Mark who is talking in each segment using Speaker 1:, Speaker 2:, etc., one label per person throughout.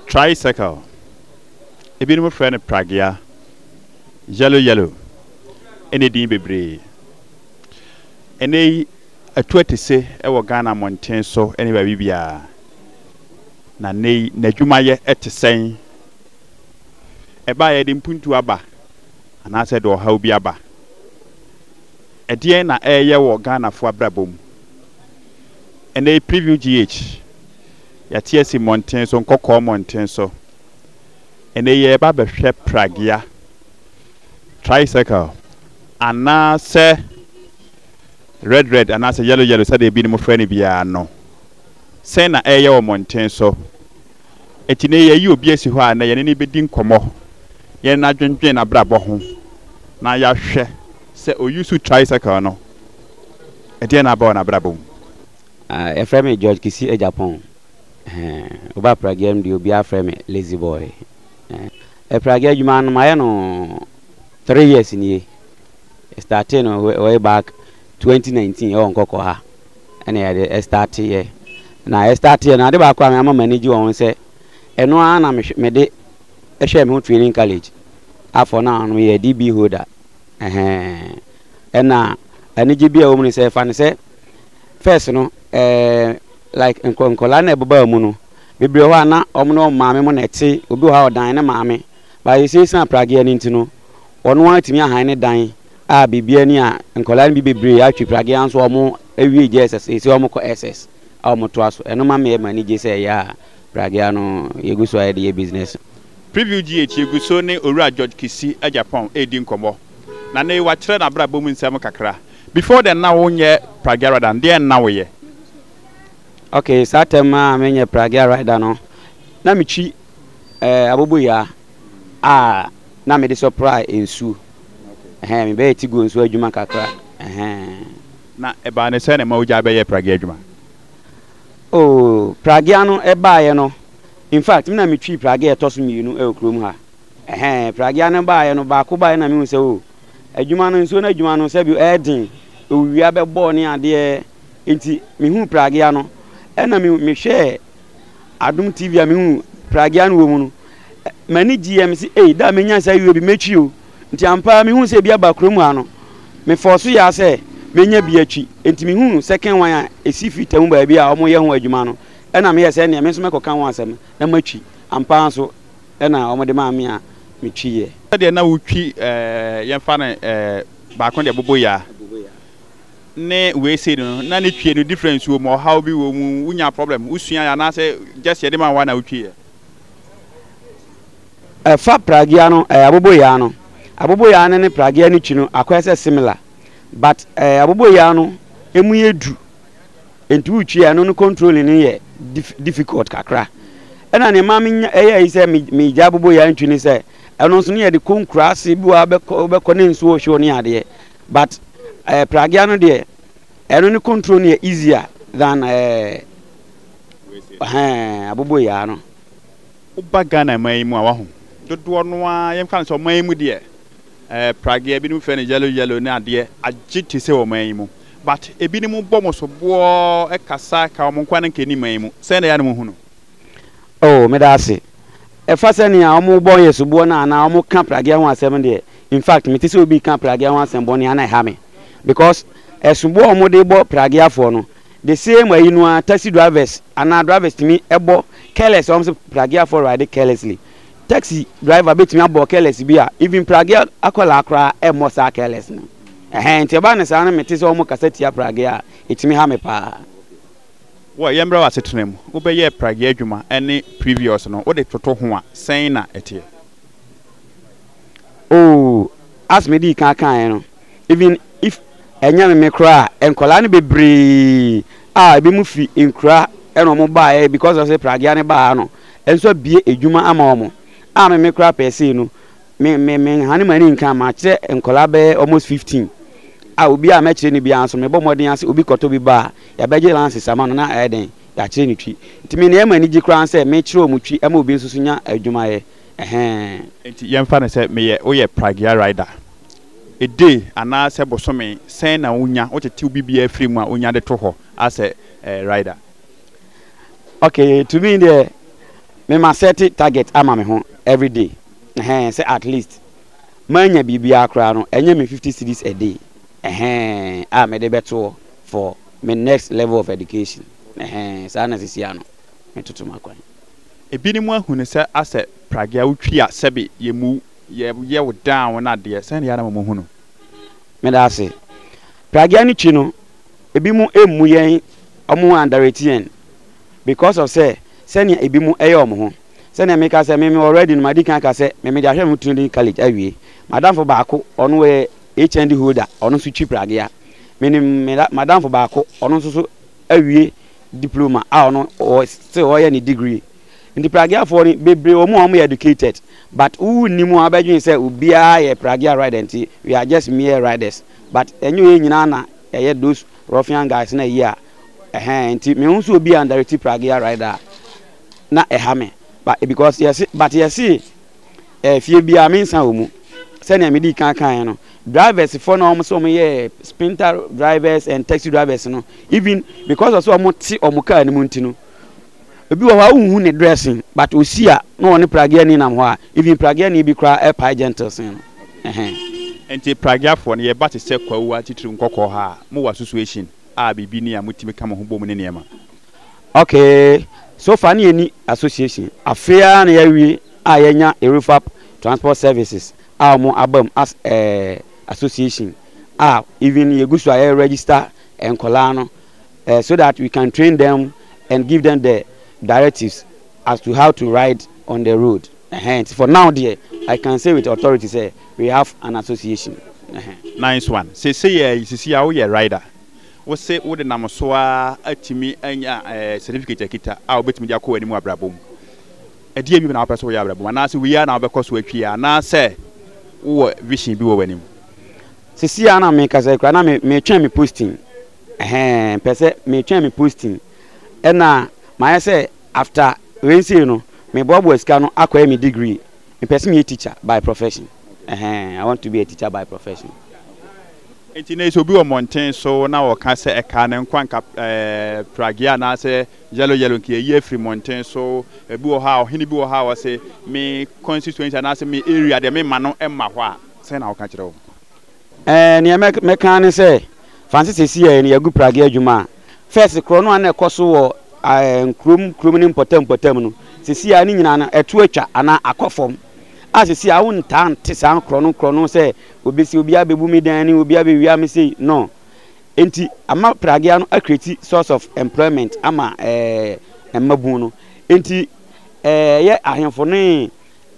Speaker 1: Tricycle, ebinom frɛ no pragea, yellow yellow, ɛne din bebree. Ɛnnɛ yi, atu atese wɔ Ghana mmɔnten so ne baabi biara. Na nnɛ yi, n'adwumayɛ te sɛn? Ɛbaa yɛde mpuntuo aba anaasɛ ɛde ɔhaw bi aba? Ɛdeɛn na ɛreyɛ wɔ Ghanafoɔ abrabɔ mu? Ɛnnɛ yi, Preview GH, yɛate asi mmɔnten so, Nkɔkɔɔ mmɔnten so. Ɛnnɛ yi, yɛreba abɛhwɛ pragea, tricycle, anaasɛ red red anaasɛ yellow yellow sɛdeɛ ebinom frɛ no biara no, sɛn na ɛreyɛ wɔ mmɔnten so? Enti nnɛ yɛayi obi asi hɔ a nnɛ yɛne no bɛdi nkɔmmɔ, yɛne no adwendwen n'abrabɔ ho na yɛahwɛ sɛ ɔyusu tricycle no, ɛdeɛn na aba wɔ n'abrabɔ mu.
Speaker 2: Yɛfrɛ me George Kissi Agyapong. Ɛhɛn, woba Pragea mu deɛ obiara frɛ me Lazy Boy. Ɛhɛn, Pragea adwuma no mayɛ no 3 years nie. Yɛstartee no way back 2019 ɛwɔ Nkɔkɔ ha ɛna yɛde ɛstarteeɛ. Na yɛstarteeɛ no ade baako a ama m'ani gye wɔ ho sɛ ɛno ara na mede hwɛɛ me ho training college. Afɔ no a no meyɛ DB holder. Ɛhɛn, ɛna anigye bi a ɛwɔ mu ne sɛ fa no sɛ first no ɛɛ like nkɔlaa na ɛbobaa mu no bebree wɔ hɔ a na wɔn ne wɔn maame mo na ɛte, obi wɔ hɔ a ɔdan ne maame. But yɛsiesie prageɛ no nti no ɔno ara tumi ahan ne dan a biribiara ni a nkwadaa no bi bebree atwi pragea nso wɔn awie JSS seesei wɔn kɔ SS a wɔn toa so. Ɛno ma me m'ani gye sɛ ɛyɛ a pragea no yɛgu so a yɛde yɛ business.
Speaker 1: Preview GH, Yɛgu so ne Owura George Kissi Agyapong redi nkɔmmɔ, na nnɛ yi wakyerɛ n'abrabɔ mu nsɛm kakra. Before then na wonyɛ pragea rider no, deɛn na woyɛ?
Speaker 2: Okay, saa tɛm a menyɛ pragea rider no, na metwi eh, aboboyaa a na mede supply nsuo. Ɛhɛn, mebɛyɛ tigo nsuo adwuma kakra. Ɛhɛn.
Speaker 1: Na ɛbaa ne sɛn na ɛma wogyae bɛyɛɛ pragea adwuma?
Speaker 2: Oh, pragea no ɛbaeɛ no, in fact, me na metwii pragea ɛtɔ so mmienu ɛwɔ kurom ha. Ɛhɛn, pragea no baeɛ no, baako baeɛ na mehu sɛ oh, adwuma no, nsuo no adwuma no, sɛbi ɛyɛ den, owia bɛbɔ ne adeɛ, nti mehuu pragea no, ɛna me mehwɛɛ Adom TV a mehuu pragea no wɔ mu no, m'ani gyeeɛ. Mese, ei, da a mɛnya saa ayuo bi, mɛtwi o. Nti ampa ara mehuu sɛ ebi aba kurom ha no, mefɔɔ so yɛ ara sɛ mɛnya bi atwi. Nti mehuu second one a ɛsi Fita mu baabi a wɔyɛ ho adwuma no, ɛna meyɛɛ sɛ ɛnneɛ me nso mɛkɔka ho asɛm na matwi. Ampa ara nso, ɛna wɔde maa me a metwiiɛ.
Speaker 1: Sɛdeɛ na wotwi ɛɛ yɛmfa no ɛɛ baako deɛ boboyaa. Ne wei sei no na ne twie no difference wɔ mu, ɔhaw bi wɔ mu, wo nya problem, wo sua yɛ anaasɛ just yɛde ma wo a na wo twi yɛ?
Speaker 2: Ɛfa pragea no ɛɛ aboboyaa no, aboboyaa no ne pragea no twi no akɔyɛ sɛ similar but ɛɛ aboboyaa no emu yɛ du nti wo twi a ɛno no controlling no yɛ difficult kakra. Ɛna nea ɛma me nya ɛyɛ ayi sɛ me me gya aboboyaa ntwi ne sɛ ɛno nso no yɛde kɔ nkuraase bi wɔ ha bɛkɔ bɛkɔ ne nsuo hyew ne adeɛ but eh, pragea no deɛ ɛno ne control no yɛ easier than eh, ɛhɛn aboboyaa no.
Speaker 1: Woba Ghana man yi mu a wahu dodoɔ no ara yɛmfa no sɛ ɔman yi mu deɛ eh, pragea ebinom frɛ no yellow yellow ne adeɛ agye te sɛ ɔman yi mu but ebinom bɔ mo soboɔ kasa ka wɔn nkoa no nka ɛni man yi mu sɛn na ɛyɛ a na mohu no?
Speaker 2: Oh, meda ase. Ɛfa sɛnea wɔbɔ yɛn soboɔ no anaa wɔka pragea ho asɛm deɛ, in fact, mete sɛ obi reka pragea ho asɛm bɔne a na ɛha me. Because ɛsoboɔ a wɔde bɔ prageafoɔ no, the same ayi no ara taxi drivers anaa drivers tumi bɔ careless, wɔn sɛ prageafoɔ ride carelessly. Taxi driver bɛtumi abɔ careless bi a even pragea akwadaa koraa ɛmmɔ saa careless no. Ɛhɛn, nti ɛba no saa no mete sɛ wɔkasa tia pragea a, ɛtumi ha me paa.
Speaker 1: Wɔ yɛn mmerɛ asetena mu, wobɛyɛɛ pragea adwuma ne previous no, wode toto ho a, sɛn na ɛteɛ?
Speaker 2: Oh, as me dii kan kaeɛ no, even if ɛnyɛ me me koraa a, nkwadaa no bebree a ebinom firi nkura ɛna wɔn baeɛ because of sɛ pragea no baa ha no, ɛnso abue adwuma ama wɔn. A me me koraa per se no, me me me nhane m'ani nka, makyerɛ nkwadaa bɛyɛ almost 15 a obiara a mɛkyerɛ no biara nso mebɔ mmɔden ase obi kɔtɔ bi ba a, yɛabɛgye lances ama no na ayɛ dɛn, yɛakyerɛ no twi. Nti me nea ɛma ani gye koraa ne sɛ mekyerɛ wɔn twi ma obi nso so nya adwuma yɛ. Ɛhɛɛ.
Speaker 1: Nti yɛmfa no sɛ meyɛ woyɛ pragea rider a day anaa sɛ bosome sɛn na wonya, wotetew biribiara firi mu a wonya de to hɔ as a rider?
Speaker 2: Okay, to me deɛ. Me ma sɛte target ama me ho everyday ɛhɛn sɛ at least manya biribiara koraa no ɛnyɛ me 50 cedis a day ɛhɛn a mede bɛto hɔ for me next level of education ɛhɛn saa na sisi ano metoto m'akwan.
Speaker 1: Ebinom ahu no sɛ asɛ pragea wotwi a sɛbe yɛmmu yɛ wo down no adeɛ, sɛn na ɛyɛ a na mohu no?
Speaker 2: Meda ase. Pragea no twi no ebinom mmu yɛn, wɔn underrate yɛn because of sɛ sɛnea ebinom yɛ wɔn ho. Sɛnea meka sɛ me me already no madi kan aka sɛ me mede ahwɛ me ho Trinity College awie. M'adamfo baako ɔno ɔyɛ HND holder ɔno nso twi pragea. Menim me m'adamfo baako ɔno nso so awie diploma a ɔno ɔ still ɔyɛ ne degree. Nti prageafoɔ no bebree wɔn a wɔyɛ educated but wo nnim a wobɛdwene sɛ obiara yɛ pragea rider nti we are just mere riders but ɛnyɛ yɛn nyinaa na ɛyɛ those ruffian guys na ɛyi a ɛhɛn nti mehu sɛ obi a ndareti pragea rider a na ɛha me but because yɛse but yɛse eh, fie biara me nsa wɔ mu sɛnea medi kan kan no drivers foɔ na wɔn sɛ wɔn yɛ sprinter drivers and taxi drivers no even because of sɛ wɔn te wɔn car no mu nti no ebi wɔ hɔ a wohu ne dressing but osi a na ɔne prageani nam hɔ a even prageani bi koraa ɛpae gentle sen no ɛhɛn.
Speaker 1: Nti prageafoɔ no yɛba te sɛ Kwawu atitiriw nkɔkɔɔ ha a mowɔ association a biribi ni a motumi ka mo ho bom ne nneɛma?
Speaker 2: Okay, so far ne yɛnni association. Afei ara na yɛawie a yɛanya Erufap Transport Services a wɔn aba mu as a association a even yɛgu so a yɛ register nkwadaa no eh, so that we can train them and give them the directives as to how to ride on the road. Ɛhɛn, for now deɛ, I can say with authority sɛ we have an association. Ɛhɛn.
Speaker 1: Nice one. Seesei a yi, sisi a woyɛ rider, wose wode nam so ara atumi anya eh, certificate akita a wobɛtumi de akɔ w'anim wɔ abrabɔ mu. Ɛdeɛn bi na wopɛ sɛ woyɛ abrabɔ mu? Anaasɛ wei ara na wobɛkɔ so atwi anaasɛ wowɔ vision bi wɔ w'anim?
Speaker 2: Sisi a na mekasa yi koraa na me metwɛn me posting. Ɛhɛn, mpɛ sɛ metwɛn me posting. Ɛna mayɛ sɛ after wei sei no, meboaboa sika no akɔyɛ me degree. Mepɛ sɛ meyɛ teacher by profession. Ɛhɛn, I want to be a teacher by profession.
Speaker 1: Enti nnɛ yi sɛ obi wɔ mmɔnten so na ɔka sɛ ɛkaa ne nko anka ɛɛ pragea anaasɛ yellow yellow nka yɛyi afiri mmɔnten so. Ebi wɔ hɔ a ɔhene bi wɔ hɔ a ɔse me constituency anaasɛ me area deɛ memma no mma hɔ a, sɛn na woka kyerɛ wɔn?
Speaker 2: Ɛɛ, nea mɛka ara ne sɛ, Franse seesei no yɛagu pragea adwuma a, first korɔ no a na ɛkɔ so wɔ ɛɛ nkurom nkurom ne mpɔtam mpɔtam no, seesei a ne nyinaa no ɛto atwa anaa akɔ fam. A seesei a wontaa nte saa korɔ no korɔ no sɛ obi se obi abɛbu me dan ni, obi abɛwia me sei, no. Enti ama pragea no acreate source of employment ama ɛɛ mmabun no. Enti ɛɛ ɛyɛ ahemfo ne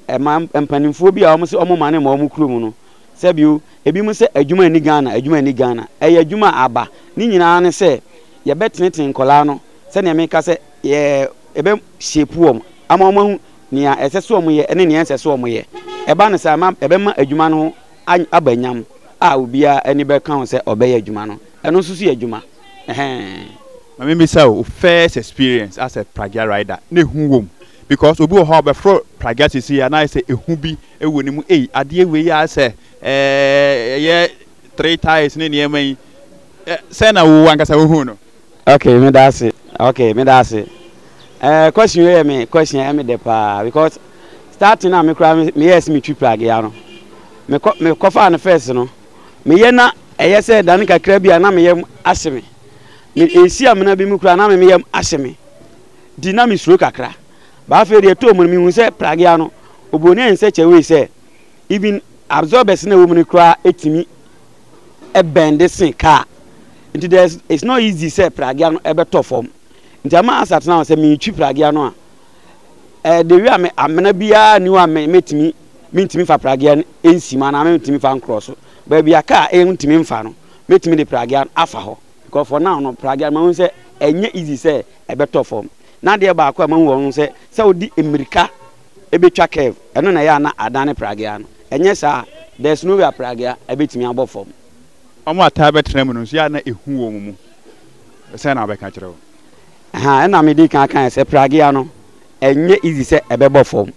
Speaker 2: ɛma mpanimfoɔ bi a wɔn se wɔn ma ne ma wɔn kurom no, Sɛbio, ebinom sɛ adwuma nni Ghana, adwuma nni Ghana. Ɛyɛ adwuma a aba. Ne nyinaa ne sɛ yɛbɛtenetene nkwadaa no sɛdeɛ meka sɛ yɛ yɛbɛ shape wɔn ama wɔn ahu nea ɛsɛ sɛ wɔyɛ ne nea ɛnsɛ sɛ wɔyɛ. Ɛba no saa ma ɛbɛma adwuma no ho aba nyam a obiara ani bɛka ho sɛ ɔbɛyɛ adwuma no. Ɛno nso so yɛ adwuma. Ɛhɛn.
Speaker 1: Ma me bisa wo, wo first experience as a pragya rider na ehu wɔ mu? Because obi wɔ hɔ a ɔbɛforo pragya seesei a na ayɛ sɛ ehu bi wɔ ne mu, ei adeɛ wei ayɛ sɛ ɛyɛ three tiles ne nneɛma yi, sɛn na wo ankasa wohuu no?
Speaker 2: Okay, meda ase. Okay, meda ase. Eh, question wei yɛ me question ɛyɛ me dɛ paa because starting a me koraa me yɛɛ sɛ metwi pragea no, mekɔ mekɔfaa no first no, meyɛ na ɛyɛ sɛ dane kakra bi a na me yam ahye me. Me esi amena bi mu koraa na me me yam ahye me. Nti na mesuro kakra. But afei deɛ ɛtɔɔ mu no mehu sɛ pragea no, oburoni ayɛ in such a way sɛ even absorbers na ɛwɔ mu no koraa ɛtumi ɛbɛnde sen car. Nti there's it's not easy sɛ pragea no ɛbɛtɔ fam. Nti ama asa tena hɔ sɛ meretwi pragea no a, ɛɛ the way a me amena biara ni hɔ a me mɛtumi mentumi fa pragea no nsi mu anaa mentumi fa nkorɔ so. Baabi a car ɛntumi mfa no, mɛtumi de pragea no afa hɔ. Because for now no pragea no mahu sɛ ɛnyɛ easy sɛ ɛbɛtɔ fam. Na adeɛ baako a mahu wɔ ho sɛ, sɛ wode mmirika bɛtwa curve, ɛno na ɛyɛ a na adane pragea no. Ɛnyɛ saa a, there's no way a pragea bɛtumi abɔ fam.
Speaker 1: Wɔn a taa bɛtena mu no nso, yɛ a na ehu wɔ wɔn mu. Sɛn na wobɛka akyerɛ wɔn?
Speaker 2: Ahaa, ɛna medi kan kaeɛ sɛ pragea no, ɛnyɛ easy sɛ ɛbɛbɔ fam.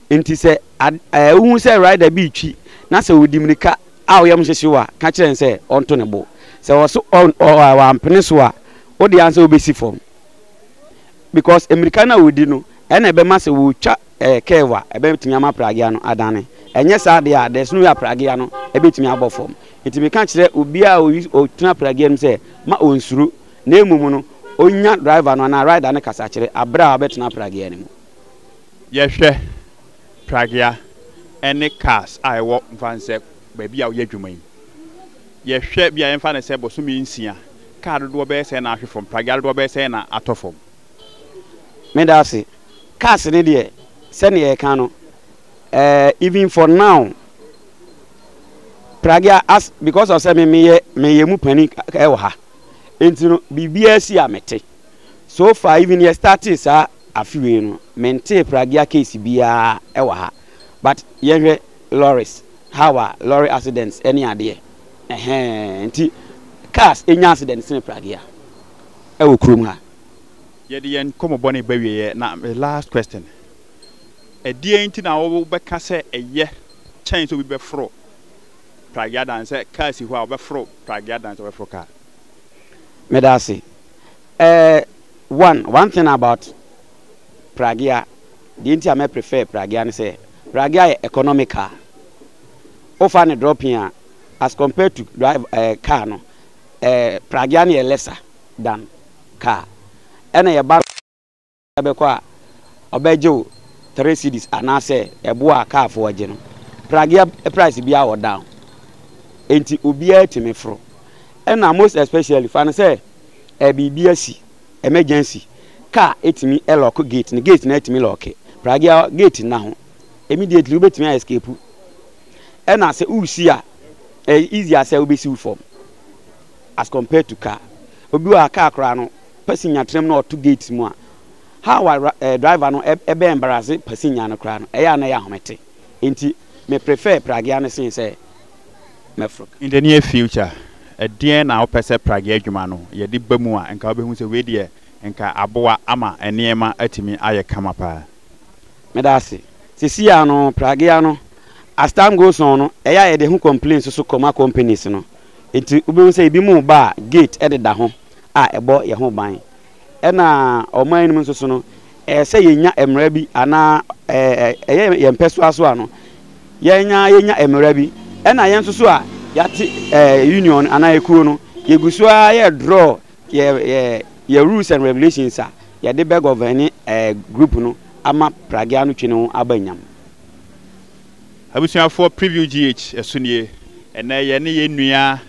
Speaker 2: Nti sɛ ad, ɛɛ, wohu sɛ rider bi retwi na sɛ ɔdi mmirika a wo yam hyehye wo a, ka kyerɛ no sɛ ɔnto ne bo. Sɛ ɔso ɔ, ɔ, wampene so a, wo deɛ ara ne sɛ wobɛsi fam. Because mmirika no a ɔdi no, Ɛna ɛbɛma sɛ wɔretwa ɛɛ curve a, ɛbɛtumi ama pragea no adane. Ɛnyɛ saa deɛ a, there's no way a pragea no ɛbɛtumi abɔ fam. Nti meka kyerɛ obiara a ɔyi ɔtena pragea no mu sɛ, ma ɔnsuro, na mmom no, ɔnya driver no anaa rider no kasakyerɛ aberɛ a wabɛtena pragea no mu.
Speaker 1: Yɛhwɛ pragea ne cars a ɛwɔ mfa no sɛ baabi a woyɛ adwuma yi, yɛhwɛ bi a yɛmfa no sɛ bosome nsia, car dodoɔ bɛyɛ sɛn na ahwe fam, pragea dodoɔ bɛyɛ sɛn na atɔ fam?
Speaker 2: Meda ase. Cars no deɛ sɛdeɛ yɛka no eh, even for now pragea as because of sɛ me meyɛ meyɛ mu panin ɛwɔ ha nti no biribiara si a mete. So far even yɛ startee saa afe wei no mentee pragea case biara ɛwɔ ha but yɛnhwɛ lorries how a lorry accidents ɛne adeɛ ɛhɛn nti cars nya accident sene pragea ɛwɔ kurom ha.
Speaker 1: Yɛde yɛn nkɔmmɔbɔ no reba awieɛ na me last question, ɛdeɛn nti na wobɛka sɛ ɛyɛ kyɛn sɛ obi bɛforo pragea dan sɛ car si hɔ a ɔbɛforo pragea dan sɛ ɔbɛforo car?
Speaker 2: Meda ase. Eh, one, one thing about pragea, deɛ nti a mɛ prefer pragea ne sɛ, pragea yɛ economical. Wofa no dropping a, as compared to drive eh, car no, eh, pragea no yɛ lesser than car. Ɛna yɛba bɛkɔ a, ɔbɛgye wo three cedis anaasɛ ɛboɔ a car foɔ gye no. Pragea price biara wɔ down. Enti obiara tumi foro. Ɛna most especially fa no sɛ eh, biribi asi, emergency, car ɛtumi lock gate no, gate no atumi lock. Pragea gate nna ho. Immediately wobɛtumi a escape. Ɛna sɛ woresi a, ɛyɛ easier sɛ wobɛsi wo fam as compared to car. Obi wɔ ha car koraa no, passenger tena mu na ɔto gate mu a, how a eh, driver no ɛbɛ embarrass passenger no koraa no, ɛyɛ a na ɛyɛ ahomete. Enti me prefer pragea no sen sɛ mɛforo.
Speaker 1: In the near future, ɛdeɛn na wopɛ sɛ pragea adwuma no yɛde ba mu a nka wobɛhu sɛ wei deɛ nka aboa ama nneɛma atumi ayɛ kama paa?
Speaker 2: Meda ase. Seesei ara no, pragea no, as time goes on no, ɛyɛ a yɛde ho complaints nso kɔma companies no. Enti wobɛhu sɛ ebinom reba a, gate deda ho a ɛbɔ yɛn ho ban. Ɛna ɔman no mu nso so no, ɛyɛ sɛ yɛnya mmara bi anaa ɛyɛ yɛn mpɛsoa so a no, yɛn ara yɛnya mmara bi. Ɛna yɛn nso so a yɛate union anaa ekuo no, yɛgu so ara yɛ draw yɛ yɛ yɛ rules and regulations a yɛde bɛ govern group no ama pragea no twe ne ho aba nyam.
Speaker 1: Abusuafoɔ Preview GH ɛso nie. Ɛnɛ yɛne yɛn nua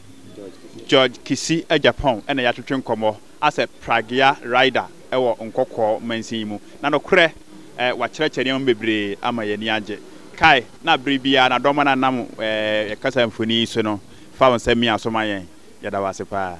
Speaker 1: George Kisi Agyapong na yɛatwetwe nkɔmmɔ asɛ Pragea Rider wɔ Nkɔkɔɔ mansin yi mu. Na nokorɛ wakyerɛkyerɛ nneɛma mu bebree ama yɛn ani agye. Kae na bere biara na dɔm a na nam yɛn kasa mfoni yi so no fa wo nsa mia so ma yɛn. Yɛda wo ase paa.